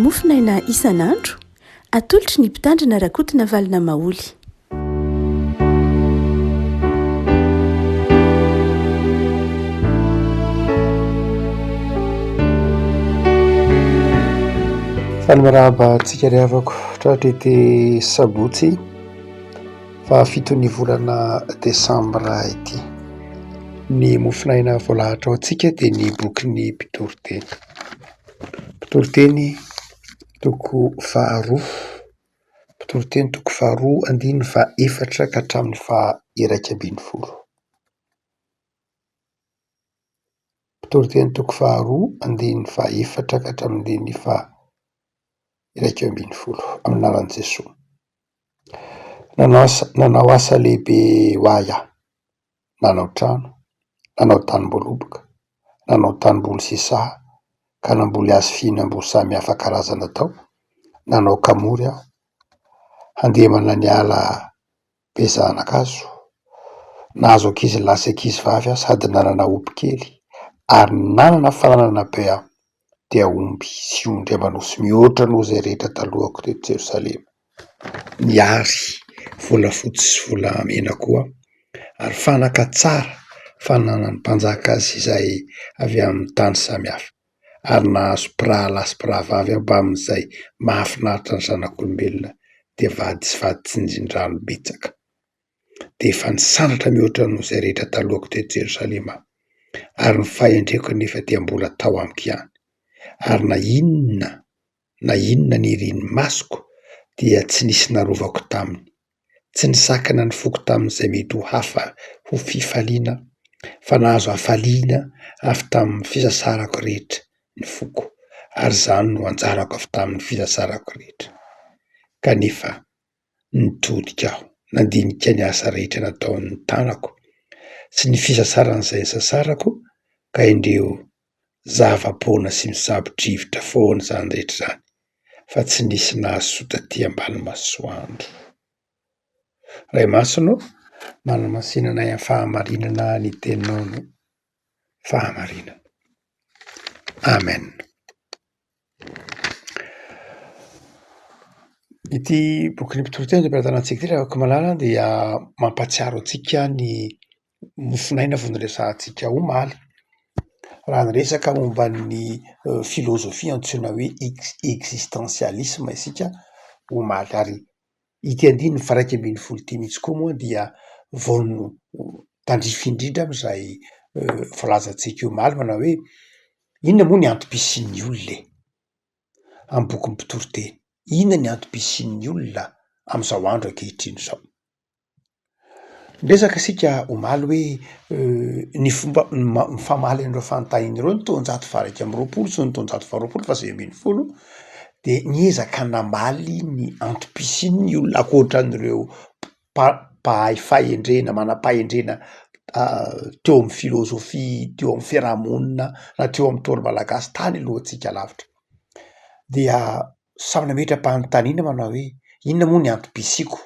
Mofonaina isan'andro, atolotry ny Mpitandrina Rakotonavalona Maholy. Faly miarahaba antsika ry havako tratra ity sabotsy fahafiton'ny volana desambra ity. Ny mofonaina voalahatra ho antsika dia ny bokin'ny Mpitoriteny. Mpitoriteny toko faharoa, Mpitoriteny toko faharoa andininy fahaefatra ka hatramin'ny faha-iraika ambin'ny folo. Mpitoriteny toko faharoa andininy fahaefatra ka hatramin'ny andininy faha-iraika ambin'ny folo. Amin'ny anaran'i Jesoa. Nanao asa, nanao asa lehibe ho ahy aho. Nanao trano, nanao tanim-boaloboka, nanao tanimboly sy saha, ka namboly hazo fihinam-boa samihafa karazana tao. Nanao kamory aho, handemana ny ala be zana-kazo. Nahazo ankizy lahy sy ankizy vavy aho sady nanana omby kely, ary nanana fananana be aho, dia omby sy ondry aman'osy mihoatra noho izay rehetra talohako teto Jerosalema. Nihary volafotsy sy volamena koa ary fanaka tsara fananan'ny mpanjaka sy izay avy amin'ny tany samihafa, ary nahazo mpirahalahy sy mpirahavavy aho mbamin'izay mahafinaritra ny zanak'olombelona, dia vady sy vady tsinjindrano betsaka. Dia efa nisandratra mihoatra noho izay rehetra talohako teto Jerosalema aho, ary ny fahendreko anefa dia mbola tao amiko ihany, ary na inona na inona nirin'ny masoko dia tsy nisy narovako taminy. Tsy nisakana ny foko tamin'izay mety ho hafa ho fifaliana aho, fa nahazo hafaliana avy tamin'ny fisasarako rehetra ny foko, ary izany no anjarako avy tamin'ny fisasarako rehetra. Kanefa nitodika aho, nandinika ny asa rehetra nataon'ny tanako sy ny fisasaran'izay nisasarako, ka indreo zava-poana sy misabo-drivotra foana izany rehetra izany, fa tsy nisy nahasoa taty ambany masoandro. Ray Masina ô, manamasina anay amin'ny fahamarinana ny teninao no fahamarinana. Amen. Ity bokin'ny mpitoriteny izay am-pelatanantsika ity ry havako malala dia mampahatsiaro antsika ny mofonaina vao noresahantsika omaly. Raha niresaka momba ny filôzôfia antsoina hoe existentialisme isika omaly ary ity andininy faha-iraika ambin'ny folo ity mihitsy koa moa dia vao tandrify indrindra amin'izay voalazantsika omaly manao hoe inona moa ny antom-pisian'ny olona e? Amin'ny bokin'ny mpitoriteny, inona ny antom-pisian'ny olona amin'izao andro ankehitriny izao? Niresaka isika omaly hoe ny fomba mifamaly an'ireo fanontaniana ireo ny taonjato faha-iraika amby roapolo sy ny taonjato faharoapolo fahasivy ambin'ny folo de niezaka namaly ny antom-pisian'ny olona ankoatran'ireo mpahay fahendrena, manam-pahendrena teo amin'ny filôzôfia, teo amin'ny fiarahamonina na teo amin'ny ntaolo malagasy tany alohantsika lavitra. Dia samy nametra-panontaniana manao hoe inona moa ny antom-pisiako?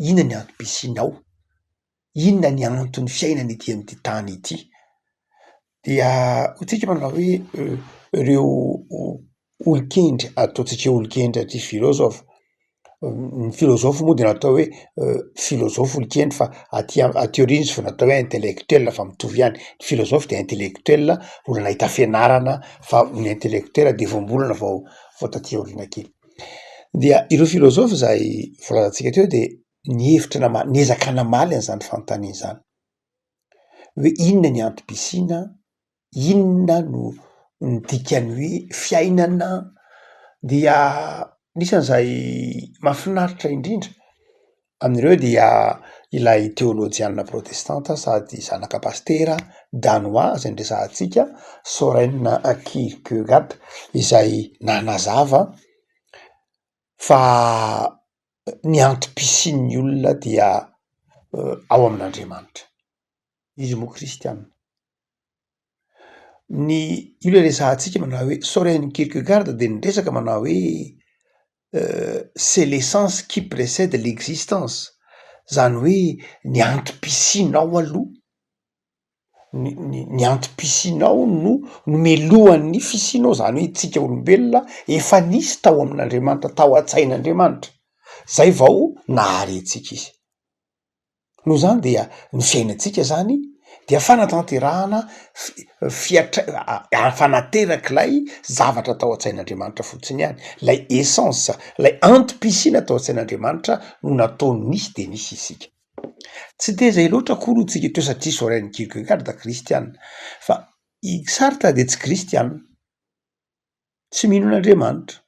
Inona ny antom-pisianao? Inona ny anton'ny fiainana ety amin'ity tany ity? Dia hoy tsika manao hoe ireo olon-kendry, ataontsika hoe olon-kendry aty filôzôfa, ny filôzôfa moa de natao hoe filôzôfa olon-kendry fa aty aty aoriana izy vao natao hoe intellectuel fa mitovy ihany, ny filôzôfa de intellectuel olona nahita fianarana fa ny intellectuel de voambolana vao vao taty aoriana kely. Dia ireo filôzôfa izay voalazantsika teo de nihevitra nama- niezaka namaly an'izany fanontaniana izany hoe inona ny antom-pisiana, inona no ny dikan'ny hoe fiainana, dia anisan'izay mahafinaritra indrindra amin'ireo dia ilay teolojianina protestanta sady zanaka pasitera danoà zay noresahantsika, Soren Kierkegaard izay nanazava fa ny antom-pisian'ny olona dia ao amin'Andriamanitra, izy moa kristianina. Ny io le resahantsika manao hoe Soren Kierkegaard de niresaka manao hoe c'est l'essence qui précède l'existence, zany hoe ny antom-pisianao aloha. Ny ny ny antom-pisianao no nomelohan'ny fisianao, zany hoe itsika olombelona efa nisy tao amin'Andriamanitra, tao an-tsain'Andriamanitra, zay vao nahary antsika izy. Noho izany dia ny fiainantsika zany dia fanatanterahana fi- fiatra- fanaterak'ilay zavatra tao an-tsain'Andriamanitra fotsiny ihany, lay essence, lay antom-pisiana tao an-tsain'Andriamanitra no nataony nisy de nisy isika. Tsy de zay loatra akory hoy tsika teo satria Soren Kierkegaard kristiana, fa i Sartre de tsy kristiana, tsy mino an'Andriamanitra.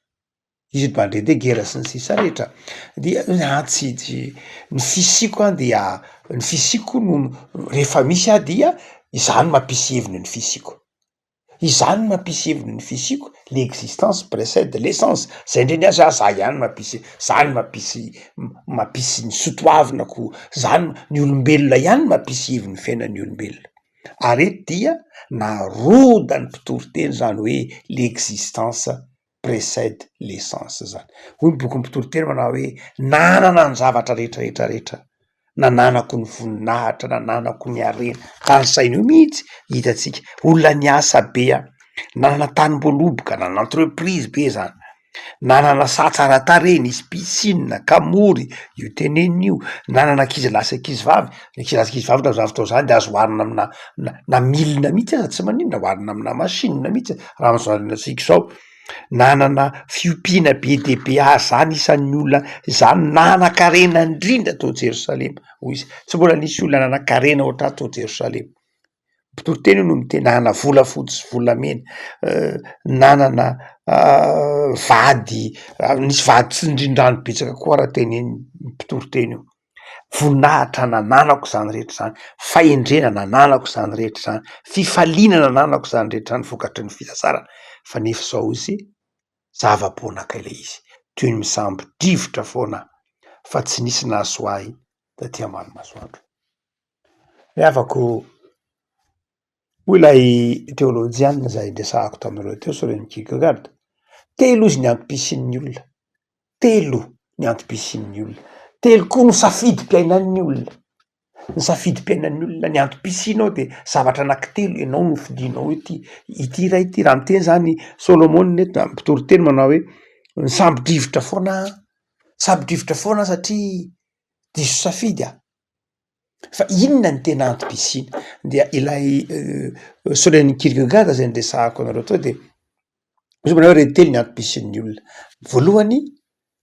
Izy mpandre de guerre sy ny sisa rehetra dia ah tsy tsy ny fisiako an dia ny fisiako no rehefa misy aho dia izaho no mampisy heviny ny fisiako, izaho no mampisy heviny ny fisiako, l'existence precede l'essence, zay ndray ny ahy za za ihany mampisy za no mampisy mampisy ny sotoavinako, za no ny olombelona ihany no mampisy heviny ny fiainan'ny olombelona, ary eto dia narodan'ny mpitoriteny zany hoe l'existence precede l'essence zany. Hoy ny bokin'ny mpitoriteny manao hoe nanana ny zavatra rehetra rehetra rehetra, nananako ny voninahitra, nananako ny harena, tanisaina eo mihitsy hitantsika, olona niasa be an, nanana tanim-boaloboka, nanana entreprise be zany, nanana saha tsara tarehy, nisy piscine, kamory, io tenenina io, nanana ankizy lahy sy ankizy vavy, ny ankizy lahy sy ankizy vavy tamin'izany fotoana izany de azo oharina amina na na milina mihitsy aza tsy maninona, oharina amina machine mihitsy raha am'zao androntsika zao, nanana fiompiana be dia be ary za anisan'ny olona za no nanan-karena indrindra tao Jerosalema hoy izy, tsy mbola nisy olona nanan-karena ohatr'ahy tao Jerosalema, mpitoriteny io no miteny nanana volafotsy sy volamena, nanana vady, nisy vady tsindrindrano betsaka koa raha tenenin'ny mpitoriteny io. Voninahitra nananako izany rehetra izany, fahendrena nananako izany rehetra izany, fifaliana nananako izany rehetra izany vokatry ny fisasarana, fa nefa izao izy zava-poanaka ilay izy, toy ny misambo-drivotra foana fa tsy nisy nahasoa ahy taty ambany masoandro. Ry havako, hoy ilay teolojianina izay niresahako taminareo teo, Soren Kierkegaard, telo izy ny antom-pisian'ny olona. Telo ny antom-pisian'ny olona, telo koa no safidim-piainan'ny olona, ny safidim-piainan'ny olona, ny antom-pisianao de zavatra anankitelo ianao no fidinao hoe ty, ity iray ity, raha miteny zany Solomona eto na mpitoriteny manao hoe nisambo-drivotra foana aho, nisambo-drivotra foana aho satria diso safidy aho, fa inona ny tena antom-pisiana? Dia ilay Soren Kierkegaard zay niresahako anareo teo de Izy manao hoe ireto telo ny antom-pisian'ny olona. Voalohany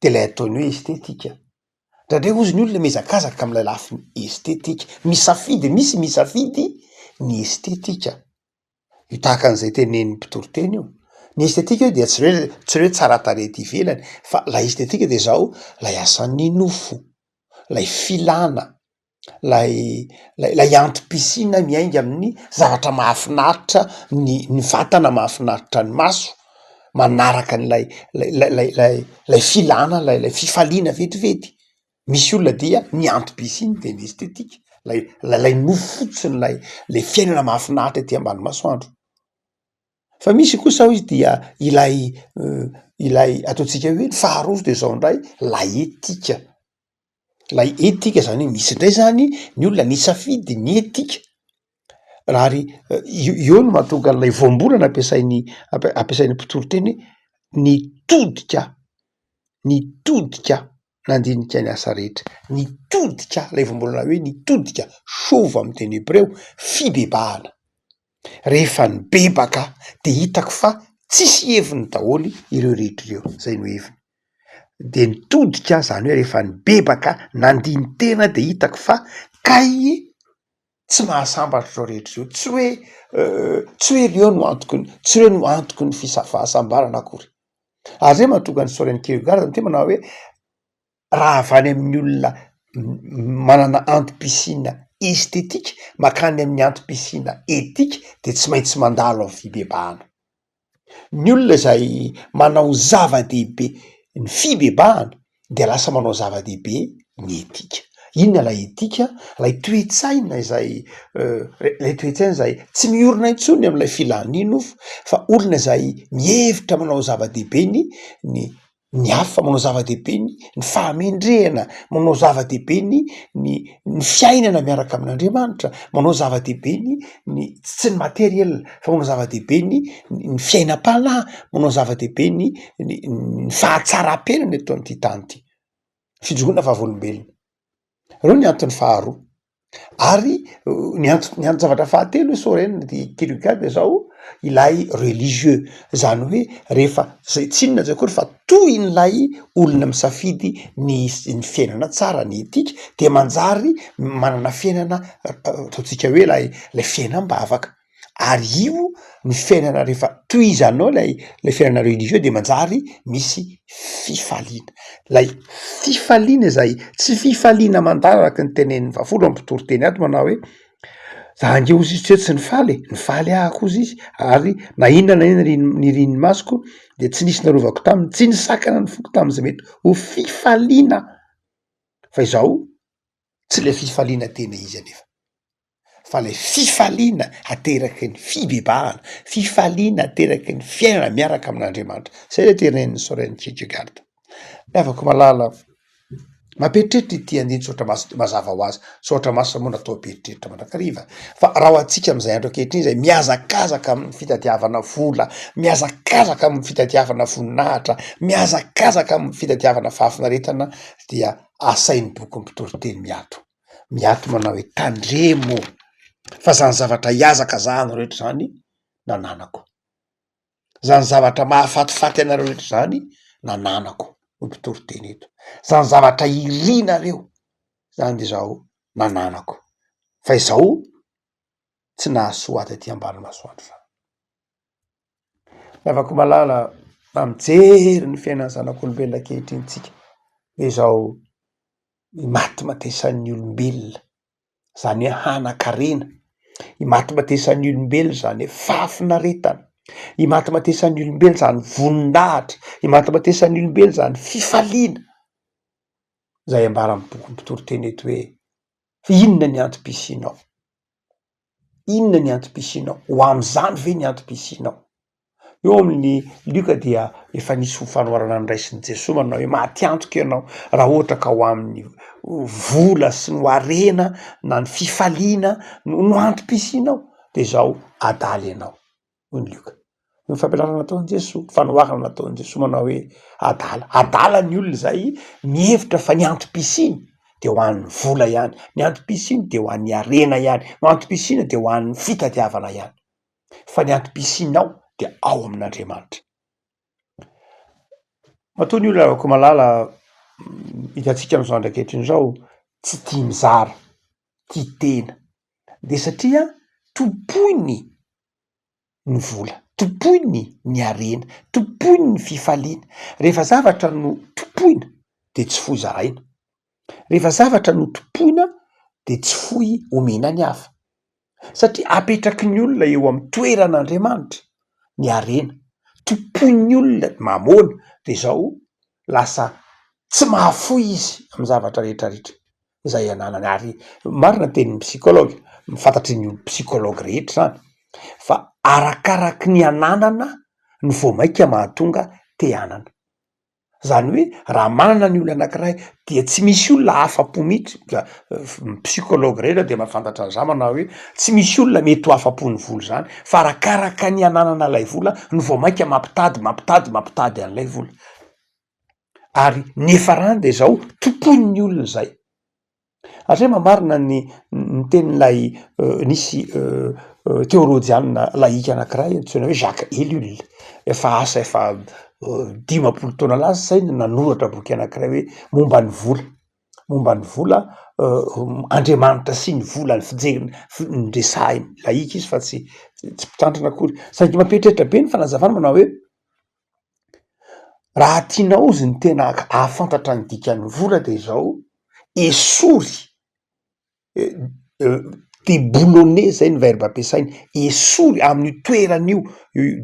de ilay ataony hoe estetika, indraindray hozy ny olona mihazakazaka amin'ilay lafiny estetika, misafidy, misy misafidy ny estetika, io tahaka an'izay tenenin'ny mpitoriteny io, ny estetika io dia tsy hoe tsy hoe tsara tarehy aty ivelany fa ilay estetika de zao lay asan'ny nofo, lay filana, lay lay antom-pisiana miainga amin'ny zavatra mahafinaritra ny ny vatana, mahafinaritra ny maso, manaraka an'ilay lay lay lay lay filana lay lay fifaliana vetivety, misy olona dia ny antom-pisiany de ny estetika, lay lay nofo fotsiny lay le fiainana mahafinaritra ety ambany masoandro, fa misy kosa hoy izy dia ilay ilay ataontsika hoe ny faharoa de zao ndray lay etika. Ilay etika zany hoe misy indray zany ny olona nisafidy ny etika, raha ary eo no mahatonga an'ilay voambolana ampiasain'ny ampiasain'ny mpitoriteny hoe nitodika, nitodika nandinika ny asa rehetra, nitodika ilay voambolana hoe nitodika, shova amy teny hebreo, fibebahana, rehefa nibebaka aho de hitako fa tsisy heviny daholo ireo rehetra ireo, zay no heviny. De nitodika aho zany hoe rehefa nibebaka nandini-tena de hitako fa kay tsy mahasambatra zao rehetra zao, tsy hoe tsy hoe reo no antoky ny tsy reo no antoky ny fisa- fahasambarana akory, ary zay mahatonga an'i Soren Kierkegaard miteny manao hoe raha avy any amin'ny olona manana antom-pisiana estetika mankany amin'ny antom-pisiana etika de tsy maintsy mandalo amin'ny fibebahana. Ny olona izay manao zava-dehibe ny fibebahana dia lasa manao zava-dehibe ny etika. Inona ilay etika? Ilay toe-tsaina izay ilay toe-tsaina izay tsy miorina intsony amin'ilay filan'ny nofo fa olona izay mihevitra manao zava-dehibe ny ny. Ny hafa manao zava-dehibe ny ny fahamendrehana, manao zava-dehibe ny ny ny fiainana miaraka amin'Andriamanitra, manao zava-dehibe ny ny tsy ny materiel fa manao zava-dehibe ny ny fiainam-panahy, manao zava-dehibe ny ny ny fahatsaram-piainana eto amin'ity tany ity, fijoroana vavolombelona. Reo ny antony faharoa. Ary ny anto- ny anton-javatra fahatelo hoy Soren de Kierkegaard de zao, ilay religieux, zany hoe rehefa zay tsy inona zay akory fa tohin'ilay olona misafidy ny ny fiainana tsara, ny etika de manjary manana fiainana ataontsika hoe lay lay fiainam-bavaka. Ary io ny fiainana rehefa tohizanao lay lay fiainana religieux de manjary misy fifaliana, lay fifaliana izay tsy fifaliana mandalo araky ny tenenin'ny fahafolo amin'ny mpitory teny ato manao hoe za ange ozy izy tsy hoe tsy nifaly e, nifaly ahako ozy izy ary na inona na inona rin- nirian'ny masoko de tsy nisy narovako taminy, tsy nisakana ny foko tam'zay mety ho fifaliana fa izao tsy le fifaliana tena izy anefa. fa lay fifaliana ateraky ny fibebahana, fifaliana ateraky ny fiainana miaraka amin'Andriamanitra, zay le tenenin'i Soren Kierkegaard. Ry havako malala, mampieritreritra ity andinin-tsoratra masina ity, mazava ho azy, soratra masina moa natao hampieritreritra mandrakariva, fa raha ho antsika amin'izay andro ankehitriny izay mihazakazaka amin'ny fitadiavana vola, mihazakazaka amin'ny fitadiavana voninahitra, mihazakazaka amin'ny fitadiavana fahafinaretana dia asain'ny bokin'ny mpitoriteny miato. Miato manao hoe tandremo fa zany zavatra ihazakazahana rehetra zany nananako, zany zavatra mahafatifaty anareo rehetra zany nananako, hoy mpitory teny eto, zany zavatra irinareo zany de zao nananako fa izao tsy nahasoa ahy taty ambany masoandro zany. Ry havako malala, raha mijery ny fiainan'ny zanak'olombelona ankehitriny tsika de zao imatimatesan'ny olombelona, zany hoe hanan-karena, imatimatesan'ny olombelona zany hoe fahafinaretana, imatimatesan'ny olombelona zany voninahitra, imatimatesan'ny olombelona zany fifaliana, zay ambaran'ny boky mpitoriteny eto hoe inona ny antom-pisianao? Inona ny antom-pisianao? Ho amin'izany ve ny antom-pisianao? Eo amin'ny Lioka dia efa nisy ho fanoharana noraisin'i Jesoa manao hoe maty antoka ianao raha ohatra ka ho amin'ny vola sy ny harena na ny fifaliana no no antom-pisianao de izao adala ianao hoy ny Lioka. Ny fampianarana nataon'i Jesoa, fanoharana nataon'i Jesoa manao hoe adala, adala ny olona izay mihevitra fa ny antom-pisiany de ho an'ny vola ihany, ny antom-pisiany de ho an'ny harena ihany, ny antom-pisiana de ho an'ny fitadiavana ihany. Fa ny antom-pisianao dia ao amin'Andriamanitra. Matoa ny olona ravako malala hitantsika amin'izao andro ankehitriny izao tsy tia mizara, tia tena de satria tompoiny ny vola, tompoiny ny harena, tompoiny ny fifaliana. Rehefa zavatra no tompoina de tsy foy zaraina, rehefa zavatra no tompoina de tsy foy omena ny hafa. Satria apetraky ny olona eo amin'ny toeran'Andriamanitra ny harena, tompoin'ny olona ny mamôna, de zao lasa tsy mahafoy izy amin'ny zavatra rehetrarehetra izay ananany, ary marina ny tenin'ny psychologue, fantatry ny psychologue rehetra zany fa arakaraky ny ananana no vao maika mahatonga te hanana. Zany hoe raha manana ny olona anakiray dia tsy misy olona afa-po mihitsy, ny psychologue rehetra de mahafantatra an'zany manao hoe tsy misy olona mety ho afa-po ny vola zany fa arakaraka ny ananana lay vola no vao maika mampitady mampitady mampitady an'ilay vola, ary ny niafarany de zao tompoin'ny olona zay. Ary zay mamarina ny ny tenin'ilay nisy teolojianina lahika anakiray antsoina hoe Jacques Ellul, efa asa efa 50 taona lasa zay no nanoratra boky anakiray hoe momba ny vola, momba ny vola Andriamanitra sy ny vola ny fijeriny ny resahiny, lahika izy fa tsy tsy mpitandrina akory, saingy mampieritreritra be ny fanazavana manao hoe Raha tianao ozy ny tena hahafantatra ny dikan'ny vola de izao, esory, deboulonner zay ny verbe ampiasainy, esory amin'io toerana io,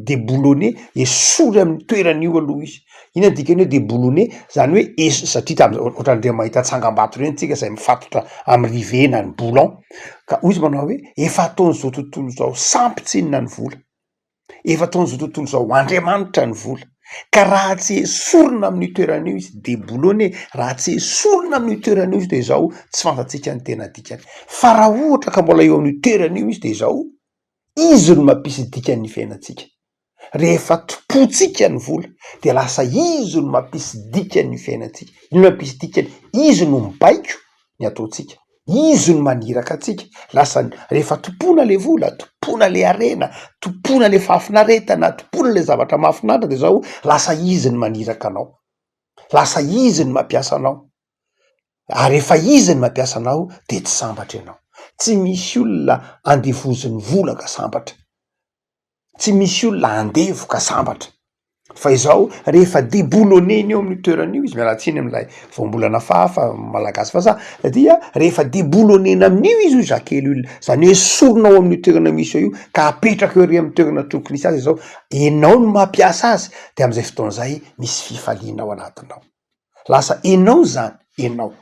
deboulonner, esory amin'io toerana io aloha izy, inona ny dikan'ny hoe deboulonner? Zany hoe es- satria tam'zao ohatran'ireny mahita tsangambato reny tsika zay mifatotra amy rivet na ny boulon, ka hoy izy manao hoe efa ataon'izao tontolo izao sampy tsinona ny vola. Efa ataon'izao tontolo izao ho andriamanitra ny vola. Ka raha tsy esorina amin'io toerana io izy, debolona e, raha tsy esorina amin'io toerana io izy de izao tsy fantatsika ny tena dikany. Fa raha ohatra ka mbola eo amin'io toerana io izy de izao, izy no mampisy dikany ny fiainantsika. Rehefa tompointsika ny vola de lasa izy no mampisy dikany ny fiainantsika. Inona no mampisy dikany? Izy no mibaiko ny ataontsika, izy no maniraka antsika. Lasa rehefa tompoina le vola, tompoina le harena, tompoina le fahafinaretana, tompoina le zavatra mahafinaritra de zao lasa izy no maniraka anao, lasa izy no mampiasa anao, ary rehefa izy no mampiasa anao de tsy sambatra ianao. Tsy misy olona andevozin'ny vola ka sambatra. Tsy misy olona andevo ka sambatra. Fa izao, rehefa deboulonner-ny eo amin'io toerana io izy, miala tsiny amin'ilay voambolana fahafa malagasy vazaha, dia rehefa deboulonner-na amin'io izy hoy Jacques Ellul, zany hoe esorina ao amin'io toerana misy eo io ka apetraka eo ery amin'ny toerana tokony hisy azy izao, enao no mampiasa azy, de am'zay fotoana zay misy fifaliana ao anatinao. Lasa enao zany, enao.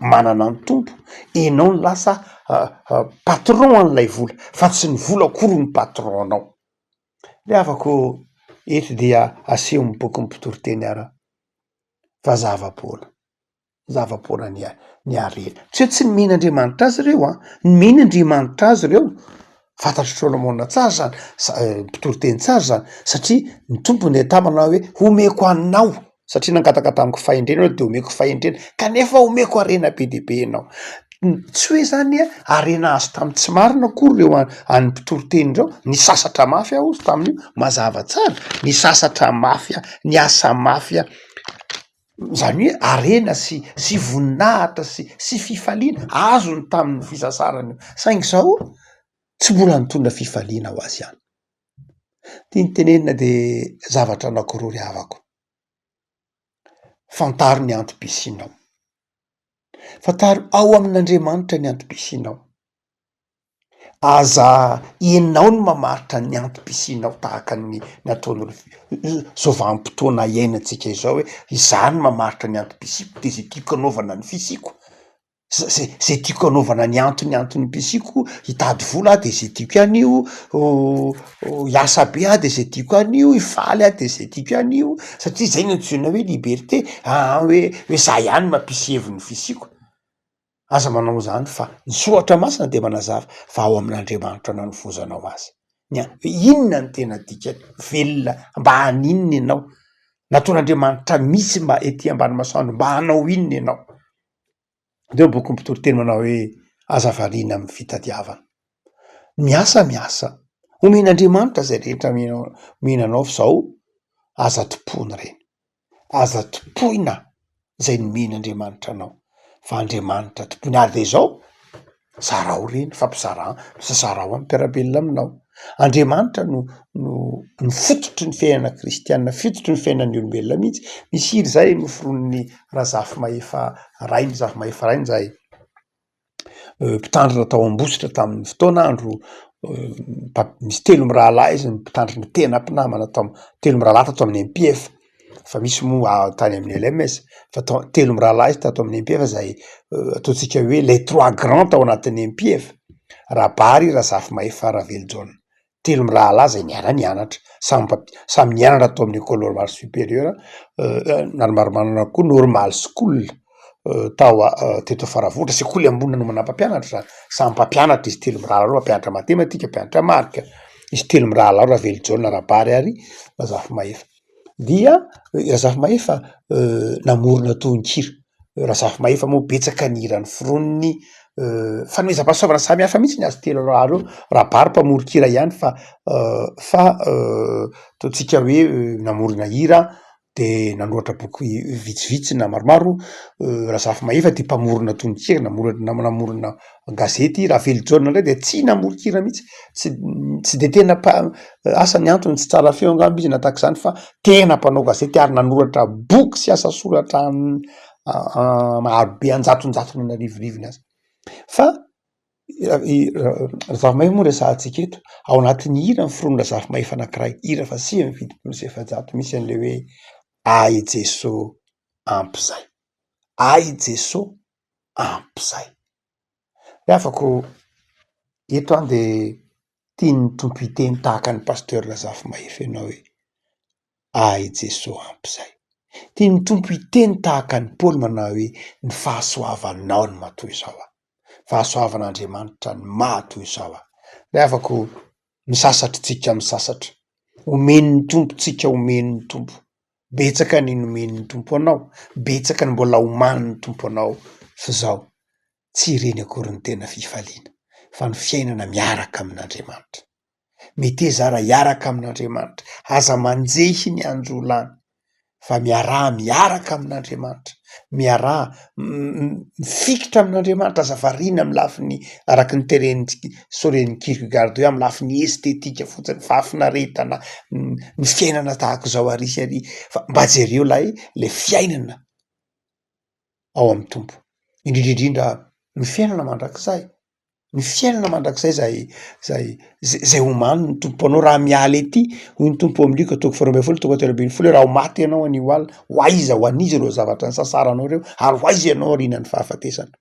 manana ny Tompo, enao no lasa patron an'ilay vola fa tsy ny vola akory no patron anao. Ry havako ô, eto dia asehon'ny bokin'ny mpitoriteny ara fa zava-poana, zava-poana ny ny harena. Tsy hoe tsy nomen'Andriamanitra azy ireo an, nomen'Andriamanitra azy ireo, fantatr'i Solomona tsara zany, sa- mpitoriteny tsara zany, satria ny Tompo niteny taminy hoe omeko anao satria nangataka tamiko fahendrena ianao de omeko fahendrena, kanefa omeko harena be dia be ianao. Tsy hoe zany a harena azo tamin'ny tsy marina akory ireo an'ny mpitoriteny ireo, nisasatra mafy aho hozy tamin'io, mazava tsara, nisasatra mafy aho, niasa mafy aho, zany hoe harena sy sy voninahitra sy sy fifaliana azony tamin'ny fisasarany io, saingy zao tsy mbola nitondra fifaliana ho azy ihany. Tiany tenenina de zavatra anakiroa ry havako, fantaro ny antom-pisianao, fantaro ao amin'Andriamanitra ny antom-pisianao, aza ianao no mamaritra ny antom-pisianao tahaka ny nataon'olo zao vanim-potoana iainantsika izao hoe izaho no mamaritra ny antom-pisiako de zay tiako anaovana ny fisiako. Zay zay tiako anaovana ny antony antony pisiako hitady vola aho de zay tiako ihany io, hiasa be aho de zay tiako ihany io, hifaly aho de zay tiako ihany io, satria zay no antsoina hoe liberté, aa hoe hoe za ihany no mampisy heviny ny fisiako, aza manao an'zany fa ny soratra masina de manazava fa ao amin'Andriamanitra no anovozanao azy, ny a- hoe inona no tena dikany, velona mba haninona ianao, nataon'Andriamanitra misy mba ety ambany masoandro mba hanao inona ianao? Ireo boky mpitoriteny manao hoe aza variana amin'ny fitadiavana. Miasa miasa, omen'Andriamanitra izay rehetra omena anao fa izao aza tompoina ireny, aza tompoina izay nomen'Andriamanitra anao fa Andriamanitra tompoina ary dia izao zarao ireny, fampizarana, zarao amin'ny mpiara-belona aminao. Andriamanitra no no ny fototry ny fiainana kristiana, fototry ny fiainan'ny olombelona mihitsy. Misy hira izay noforonin'i Razafimahefa Rainy, Razafimahefa Rainy izay mpitandrina tao Ambositra tamin'ny fotoana andro misy telo mirahalahy izy no mpitandrina tena mpinamana tao telo mirahalahy tato amin'ny MPF. Fa misy moa tany amin'ny LMS fa tao telo mirahalahy izy tato amin'ny MPF zay ataontsika hoe les trois grands tao anatin'ny MPF, Rabary, Razafimahefa, Ravelojaona, telo mirahalahy zay niara-nianatra, samy mpampi- samy nianatra tao amin'ny école normale supérieure na koa normal school tao teto Faravohitra, sekoly ambony nanomana mpampianatra zany, samy mpampianatra izy telo mirahalahy reo, mpampianatra matematika, mpampianatra marika, izy telo mirahalahy Ravelojaona, Rabary ary Razafimahefa. Dia Razafimahefa namorona tononkira, Razafimahefa moa betsaka ny hira noforoniny, fanomezam-pahasoavana samy hafa mihitsy ny azy telo raha reo, Rabary mpamoron-kira ihany fa fa ataontsika hoe namorona hira de nanoratra boky vitsivitsy na maromaro, Razafimahefa de mpamorona tononkira, namorona namorona gazety, Ravelojaona ndray de tsy namoron-kira mihitsy, tsy tsy de tena mpa- asa ny antony tsy tsara feo angamba izy na tahak'izany fa tena mpanao gazety ary nanoratra boky sy asa soratra marobe an-jatonjatony an'arivorivony aza fa i Razafimahefa moa resahantsika eto, ao anatin'ny hira noforonina Razafimahefa anankiray, hira faha 479 misy an'le hoe ahy Jeso ampy zay, ahy Jeso ampy zay. Ry havako, eto aho de tian'ny Tompo hiteny tahaka an'i Pasteur Razafimahefa ianao hoe. Ahy Jesoa ampy zay. Tian'ny Tompo hiteny tahaka an'i Paoly manao hoe ny fahasoavanao no maha toy izao ahy. Fahasoavan'Andriamanitra no maha toy izao ahy. Ry havako, misasatra tsika misasatra. Omen'ny Tompo tsika omen'ny Tompo. Betsaka ny nomen'ny Tompo anao, betsaka ny mbola omanin'ny Tompo anao f'izao tsy ireny akory ny tena fifaliana fa ny fiainana miaraka amin'Andriamanitra. Meteza ary hiaraka amin'Andriamanitra, aza manjehy ny anjolany fa miaraha miaraka amin'Andriamanitra, miaraha mifikitra amin'Andriamanitra, aza variana amin'ny lafiny araka ny tenenin'i Soren Kierkegaard hoe amin'ny lafiny estetika fotsiny, fahafinaretana, ny fiainana tahaka izao ary sy ary fa mba jereo ilay le fiainana ao amin'ny Tompo, indrindra indrindra ny fiainana mandrakizay. Ny fiainana mandrakizay zay zay zay omanin' ny Tompo anao raha miala ety, hoy ny Tompo ao amin'ny Lioka toko faharoa ambin'ny folo toko fahatelo ambin'ny folo hoe raha ho maty ianao anio alina, ho aiza ho an'iza ireo zavatra nisasaranao ireo ary ho aiza ianao aorianan'ny fahafatesana?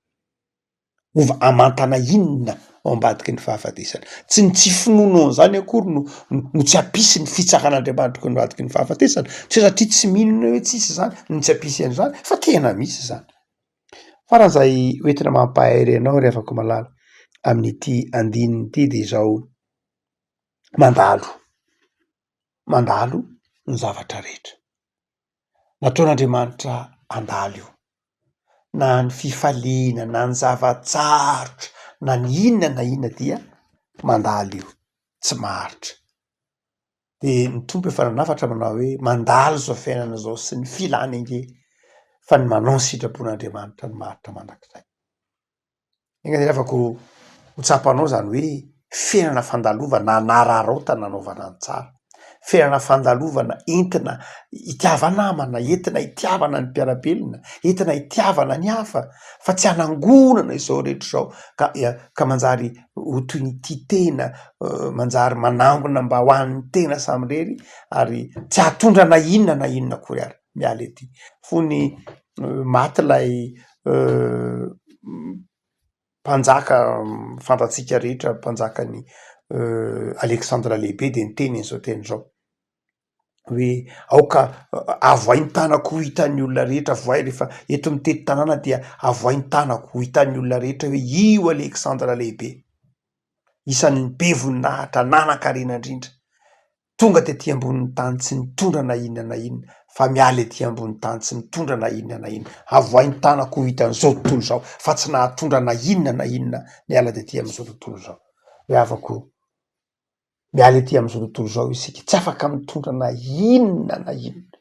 Hova hamantana inona ao ambadiky ny fahafatesana? Tsy ny tsy finoanao an'izany akory no no tsy hampisy ny fitsaran'Andriamanitra ao ambadiky ny fahafatesana, tsy hoe satria tsy mino ianao hoe tsisy izany no tsy hampisy an'izany fa tena misy izany. Farany izay hoentina mampahery anao ry havako malala amin'ity andininy ity dia izao, mandalo, mandalo ny zavatra rehetra. Nataon'Andriamanitra handalo io, na ny fifaliana na ny zava-tsarotra na ny inona na inona dia mandalo io, tsy maharitra. De ny Tompo efa nanafatra manao hoe mandalo izao fiainana izao sy ny filany ange fa ny manao ny sitrapon'Andriamanitra no maharitra mandrakizay. Enga anie afaka ho ho tsapanao izany hoe fiainana fandalovana anararaotana anaovana ny tsara, fiainana fandalovana entina itiava-namana, entina itiavana ny mpiara-belona, entina itiavana ny hafa fa tsy hanangonana izao rehetra izao ka ka manjary ho toy ny tia tena, manjary manangona mba ho an'ny tena samirery ary tsy hahatondra na inona na inona akory ary miala ety. Fony maty ilay mpanjaka fantatsika rehetra, mpanjakan'i Alexandre lehibe dia niteny an'izao teny izao. hoe aoka avohay ny tanako ho hitan'ny olona rehetra, avohay rehefa eto mitety tanàna dia avohay ny tanako ho hitan'ny olona rehetra hoe io Alexandre lehibe, isan'ny be voninahitra nanan-karena indrindra, tonga tety ambonin'ny tany tsy nitondra na inona na inona fa miala ety ambonin'ny tany tsy mitondra na inona na inona, avohay ny tanako ho hitan'izao tontolo izao fa tsy nahatondra na inona na inona niala tety amin'izao tontolo izao. Ry havako. Miala ety amin'izao tontolo izao isika, tsy afaka mitondra na inona na inona.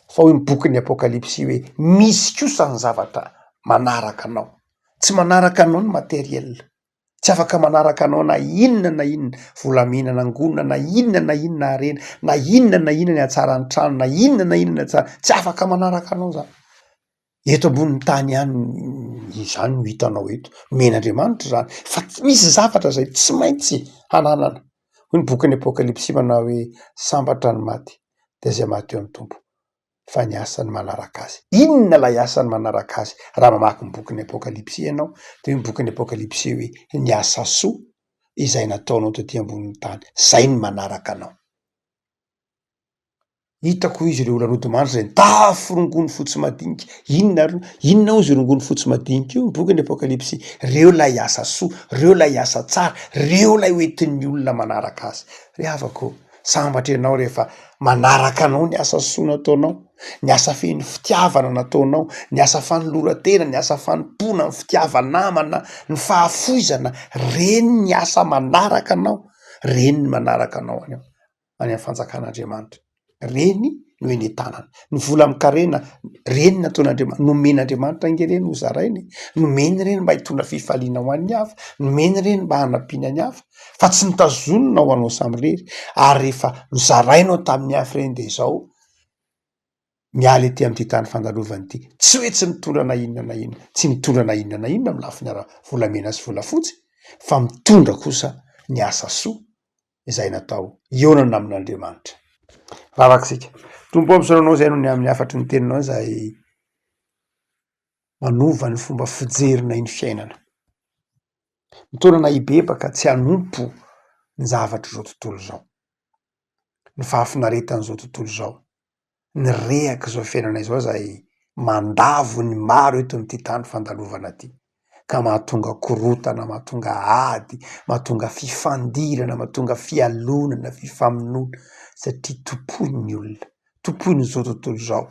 Fa hoy ny bokin'ny Apokalypsy hoe misy kosa ny zavatra manaraka anao. Tsy manaraka anao ny materiel, tsy afaka manaraka anao na inona na inona, volamena nangonina na inona na inona harena, na inona na inona ny hatsaran'ny trano, na inona na inona ny hatsara, tsy afaka manaraka anao zany. Eto ambonin'ny tany ihany izany no hitanao eto, omen'Andriamanitra izany fa tsy misy zavatra izay tsy maintsy hananana. Hoy ny bokin'ny Apokalypsy manao hoe sambatra ny maty dia izay maty eo amin'ny Tompo fa ny asany manaraka azy. Inona ilay asany manaraka azy? Raha mamaky ny bokin'ny Apokalypsy ianao dia hoy ny bokin'ny Apokalypsy hoe ny asa soa izay nataonao tety ambonin'ny tany, izay no manaraka anao. Hitako hoy izy ireo olona nodimandry izay nitafy rongony fotsy madinika. Inona ary, inona hozy io rongony fotsy madinika io? Ny bokin'ny Apokalypsy. Reo ilay asa soa, reo ilay asa tsara, reo ilay hoentin'ny olona manaraka azy. Ry havako ô, sambatra ianao rehefa manaraka anao ny asa soa nataonao, ny asa feno fitiavana nataonao, ny asa fanoloran-tena, ny asa fanompoana, ny fitiava-namana, ny fahafoizana, reny ny asa manaraka anao, reny ny manaraka anao any any amin'ny fanjakan'Andriamanitra. Reny no eny an-tanana. Ny vola amin-karena, reny nataon'Andriamanitra, nomen'Andriamanitra ange ireny ho zaraina e. Nomeny ireny mba hitondra fifaliana ho an'ny hafa, nomeny ireny mba hanampiana ny hafa, fa tsy notazonina ho anao samirery. Ary rehefa nozarainao tamin'ny hafa ireny dia izao, miala ety amin'ity tany fandalovana ity, tsy hoe tsy mitondra na inona na inona, tsy mitondra na inona na inona amin'ny lafiny ara-volamena sy volafotsy, fa mitondra kosa ny asa soa izay natao hihaonana amin'Andriamanitra. Vavaka isika. Tompo ô, misaotra Anao izay noho ny amin'ny hafatry ny Teninao izay manova ny fomba fijerinay ny fiainana. Mitaona anay hibebaka tsy hanompo ny zavatr'izao tontolo izao. Ny fahafinaretan'izao tontolo izao, ny rehak'izao fiainana izao izay mandavo ny maro eto amin'ity tany fandalovana ity, ka mahatonga korontana, mahatonga ady, mahatonga fifandirana, mahatonga fialonana, fifamonoana, satria tompoin'ny olona, tompoin'izao tontolo izao,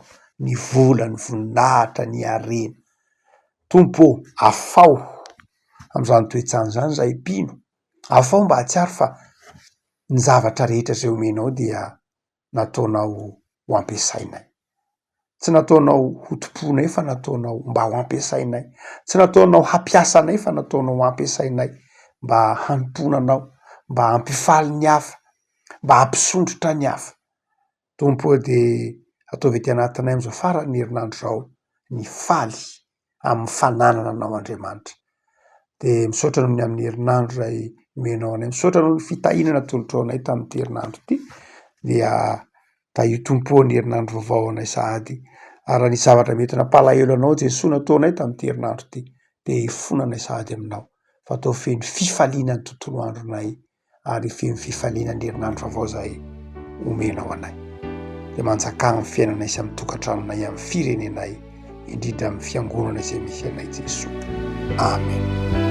ny vola, ny voninahitra, ny harena. Tompo ô, afaho amin'izany toe-tsaina izany izahay mpino, afaho mba hahatsiaro fa ny zavatra rehetra izay omenao dia nataonao ho ampiasainay. Tsy nataonao ho tompoinay fa nataonao mba ho ampiasainay. Tsy nataonao hampiasa anay fa nataonao ho ampiasainay mba hanompoana anao, mba hampifaly ny hafa, mba hampisondrotra ny hafa. Tompo ô dia ataovy ety anatinay amin'izao faran'ny herinandro izao ny faly amin'ny fananana anao Andriamanitra. Dia misaotra noho ny amin'ny herinandro izay nomenao anay, misaotra noho ny fitahiana natolotrao anay tamin'ity herinandro ity, dia tahio Tompo ô ny herinandro vaovao anay sahady, ary raha nisy zavatra mety nampalahelo anao Jesoa nataonay tamin'ity herinandro ity dia hifonanay sahady aminao fa atao feno fifaliana ny tontolo andronay ary feno fifaliana ny herinandro vaovao izay omenao anay. Dia manjakà amin'ny fiainanay sy amin'ny tokantranonay, amin'ny firenenay, indrindra amin'ny fiangonana izay misy anay Jesoa. Amen.